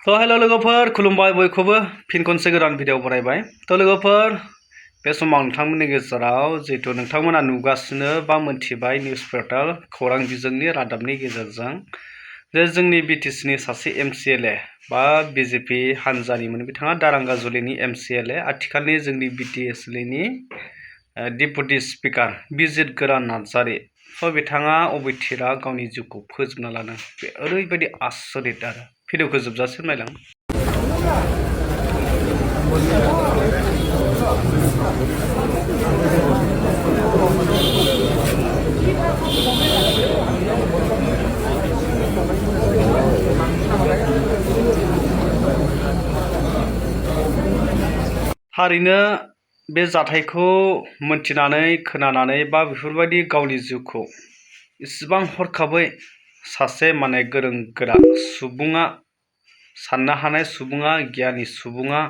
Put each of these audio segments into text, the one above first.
Hello लोगोफोर खुलुमबाय बयखौबो फिन खनसे गोदान भिडिअ बरायबाय। लोगोफोर बे समाव नोंथांमोननि गेजेराव जिहेतु नोंथांमोना नुगासिनो बा मोनथिबाय निउस पर्टेल खौरां बिजोंनि रादाबनि गेजेरजों जे जोंनि बिटिसिनि सासे एमसिएलए बा बिजेपि हानजानिमोन बिथाङा दारांगाजुलिनि एमसिएलए आथिखालनि जोंनि बिटिएसनि डेपुटि स्पिकार बिजित गोरा नार्जारि बिथाङा अबेथिरा गावनि जिउखौ फोजोबना लादों। बे ओरैबायदि आसरित आरो भिडिअखौ जोबजासिम नायलां। थारैनो बे जाथायखौ मोनथिनानै खोनानानै बा बेफोरबायदि गावनि जिउखौ इसिबां हरखाबै सासे गोरों गोरा सुबुङा साननो हानाय सुबुङा गियानि सुबुङा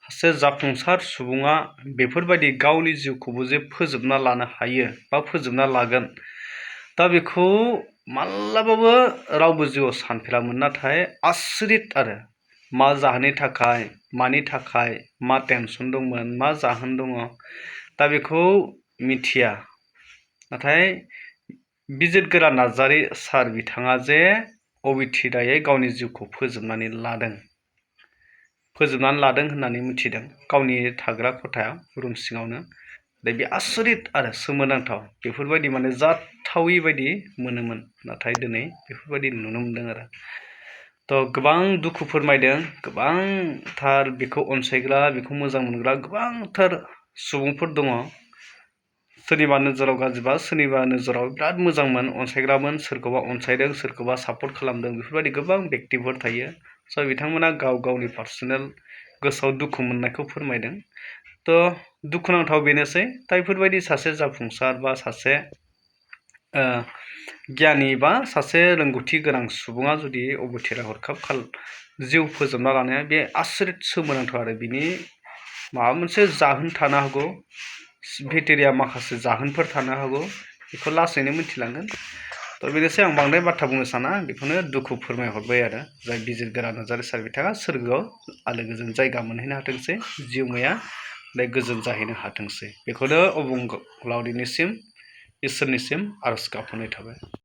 सासे जाफुंसार सुबुङा बेफोरबायदि गावनि जिउखौबो जे फोजोबना लानो हायो बा फोजोबना लागोन दा बेखौ माब्लाबाबो रावबो जिउआव सानफेरामोन। नाथाय आसरित आरो मा जाहोननि थाखाय मानि थाखाय मा टेनसन दंमोन मा जाहोन दङ दा बेखौ मिथिया। नाथाय बिजित गोरा नार्जारि सार बिथाङा जे अबेथिरायै गावनि जिउखौ फोजोबनानै लादों होननानै मिथिदों गावनि थाग्रा खथायाव रुम सिङावनो। दा बे आसरित आरो सोमोनांथाव बेफोरबायदि जाथावै बायदि मोनोमोन, नाथाय दिनै बेफोरबायदि नुनो मोनदों आरो। गोबां दुखु फोरमायदों, गोबांथार बेखौ अनसायग्रा बेखौ मोजां मोनग्रा गोबांथार सुबुंफोर दङ। सोरनिबा नोजोराव गाज्रिबा सोरनिबा नोजोराव बिराद मोजांमोन, अनसायग्रामोन, सोरखौबा अनसायदों सोरखौबा सापर्ट खालामदों, बेफोरबायदि गोबां व्यक्तिफोर थायो। बिथांमोना गावनि पार्सनेल गोसोआव दुखु मोननायखौ फोरमायदों। दुखुनांथाव बेनोसै दा बेफोरबायदि सासे जाफुंसार बा सासे गियानि बा सासे रोंगौथि गोनां सुबुङा जुदि अबेथिरा हरखाब जिउ फोजोबना लानाया बे आसरित सोमोनांथाव आरो बिनि माबा मोनसे जाहोन थानो हागौ, भेटेरिया माखासे जाहोनफोर थानो हागौ, बेखौ लासैनो मिथिलांगोन। बेनोसै, आं बांद्राय बाथ्रा बुंनो साना, बेखौनो दुखु फोरमायहरबाय आरो जाय बिजित गोरा नार्जारि सार बिथाङा सोरगोआव आलो गोजोन जायगा मोनहैनो हाथोंसै, जिउमाया गोजोन जाहैनो हाथोंसै, बेखौनो अबंलावरिनिसिम इसोरनिसिम आरज गाबहरनाय थाबाय।